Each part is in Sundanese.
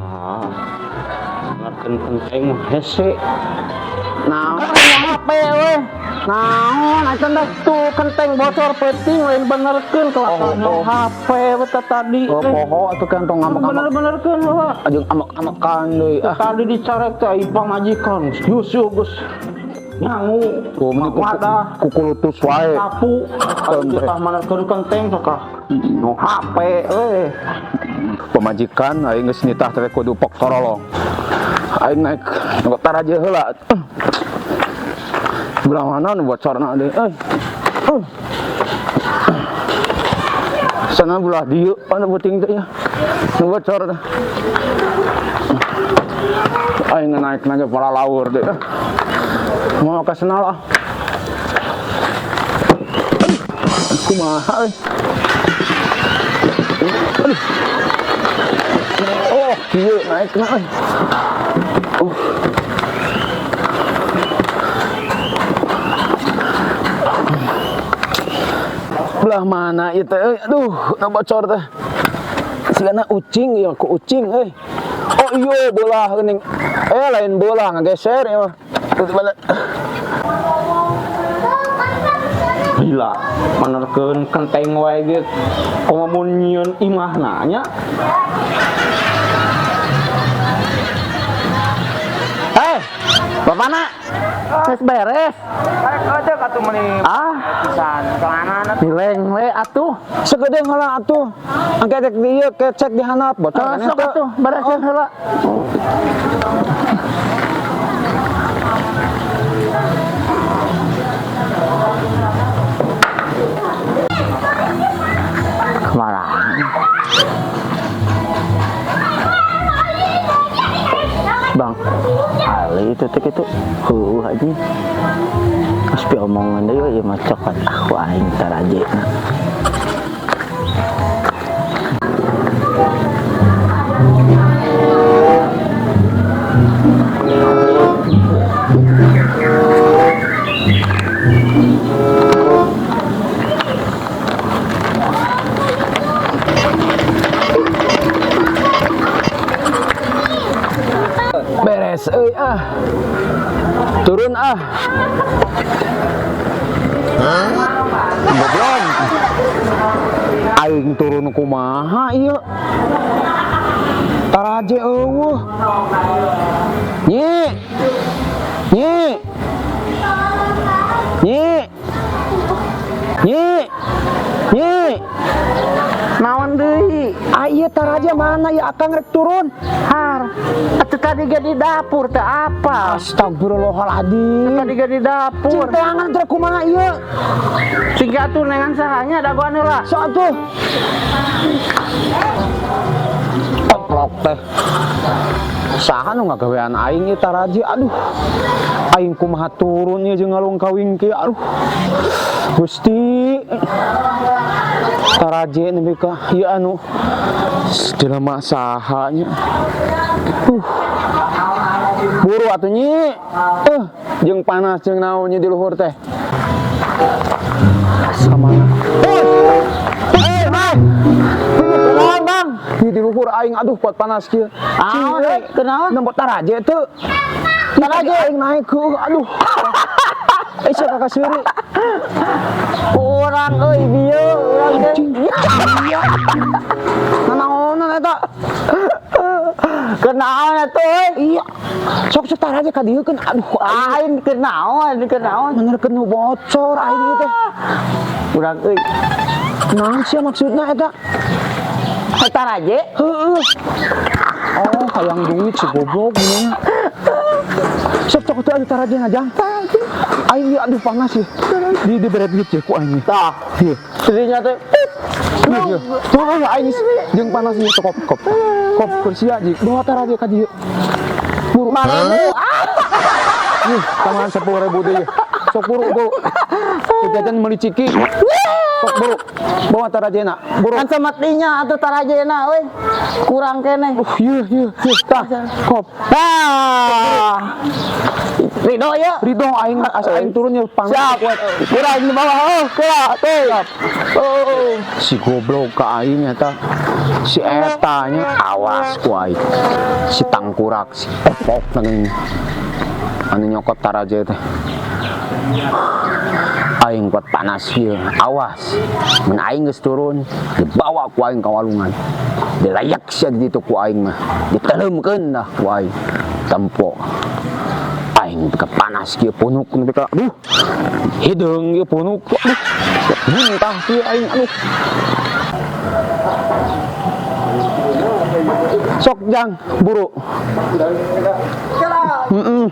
Ah, ngarkeun kenteng mah hese. Naon? HP we. Naon acan dah? Tuh kenteng bocor penting lain benerkeun kelakuan Oh, oh. HP we teh tadi. Oh, poho atuh kan tong ngambek-ngambek. Bener-benerkeun heula. Jeung ambek-ambekan deui. Ah, Tadi dicarek teh ai pamajikan. Geus yeuh geus nyangu. oh, meni kuku, Wadah. kukulutus wae. Sapu. Kenteng. Tah manerkeun kenteng sok ah. Nu HP we. Pemajikan aing geus nitah teh kudu pok torolong. Aing naik nu taraje heula. Belah mana nu bocorna deui euy. Sana belah dieu mana puting teh ya. Nu bocor teh. Aing naik naga pola laur deh. Mau ke senal ah. Kumaha euy. Aduh. Oh, kieu naik na euy. Belah mana ieu teh euy? Aduh, nu bocor teh. Sigana ucing ieu ku ucing euy. Oh iya belah geuning. Eh lain belah ngageser ieu mah. Tuh balik. Gila, manerkeun kenteng wae ge komo mun nyieun imahna nya. Eh, bapana geus beres. Karek aja atuh meuni Ah, pisan celana dileng we atuh. Segede heula atuh. Engke dek di ieu kecek di handap bocor Eh, kan sok eta. atuh, bereskeun heula. Kemana? Bang, Ali itu teh kitu. Heueuh anjing. Geus piomongan deui ieu mah cokot aku aing tarajena. Beres euy ah. Turun ah. Goblok. Aing turun kumaha ieu? Taraje eueuh. Nyi. Nyi. Nyi. Nyi. Nyi. Naon deui? Ah ieu taraje mana ya akang rek turun? Har, atuh tadi ge di dapur teh apa? Astagfirullahaladzim. Tadi ge di dapur. Cinteangan teh kumaha ieu? Sing atuh nengan sahanya dagoan heula. Sok atuh. Oplok teh. Saha nu ngagawean aing ieu taraje aduh. Aing kumaha turun ieu jeung ngalung kawing kieu aduh. Gusti. Taraje nepi ka ieu anu jelema saha nya. Buru atuh nyi. Jeung panas jeung naon nya di luhur teh. Samana. Eh, Bang. Kunaon, Bang? Di luhur aing aduh kuat panas kieu. Ah, kunaon? Nempo taraje teu. Taraje aing naik heueuh aduh. Eh, sia kakak seuri. Urang euy bieu, urang teh. Iya. Nanaonan eta? Kunaon atuh euy? Iya. Sok sok taraje ka dieu keun aduh aing Aing kunaon, kunaon. menerkeun nu bocor aing ieu teh. Urang euy. Naon sia maksudna eta? Taraje? Heeh. Oh, hayang duit si goblok gini. Sok sok teh atuh taraje ngajang. Aing ieu aduh panas ya. Di beret duit ya ku aing. Tah, Ieu. jadinya teh. Ieu ieu. Tuh aing jeung panas ieu kop kop. Kop kursi aja. Bawa taraje ka dieu. Buru. Marebu. Ih, tambahan 10.000 deui. Sok buru tuh. Jajan meuli ciki. Sok buru. Bawa tarajena. Buru. Kan samatinya atuh tarajena euy. Kurang keneh. Ieu ieu ieu. Tah, kop. Ah. Ridho ya. Ridho aing asa aing turun ya pang. Siap. Kurang di bawah. Oh, kurang. Tuh. Oh. Si goblok ka aing eta. Si eta nya awas ku aing. Si tangkurak si epok nang anu nyokot taraje teh. Aing kuat panas ieu, awas. Mun aing geus turun, dibawa ku aing ka walungan. Dilayak sia di ditu ku aing mah. Diteleumkeun dah ku aing. Tempo. Aing ka panas kieu punuk nepi ka aduh. Hideung ieu punuk. Aduh. Muntah kieu aing aduh. Sok jang, buru. Heeh.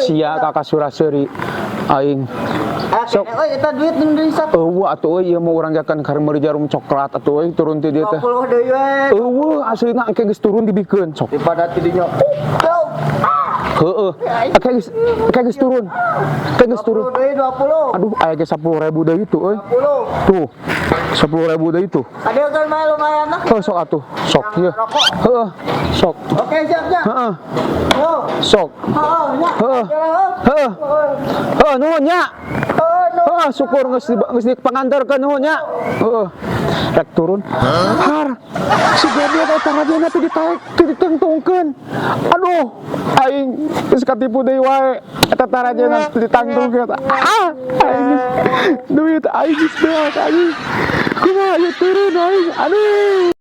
Sia kakak suraseri aing. Sok. Euy, eta duit nu diisap. Eueuh atuh euy ieu mah urang jakan keur meuli jarum coklat atuh euy turun ti dieu teh. 20 deui we. Eueuh aslina engke geus turun dibikeun sok. Daripada tidinya. Heeh. Engke geus turun. Engke geus turun. 20 deui 20. Aduh, aya ge 10.000 deui tuh euy. 10. Tuh. 10.000 deui tuh. Ada kan mah lumayan lah. Heuh sok atuh. Sok ieu. Heeh. Sok. Oke, siap, siap. Heeh. Yo. Sok. Heeh, nya. Heeh. Heeh. Heeh, nuhun nya. Heeh, nu. Heeh, syukur geus dipanganterkeun nuhun nya. Heeh. Rek turun. Har. Si goblok eta rajana teh ditaek teh ditangtungkeun. Aduh, aing geus katipu deui wae. Eta tarajana teh ditangtungkeun. Ah, aing geus duit aing geus beak aing. Kumaha ieu turun aing. Aduh.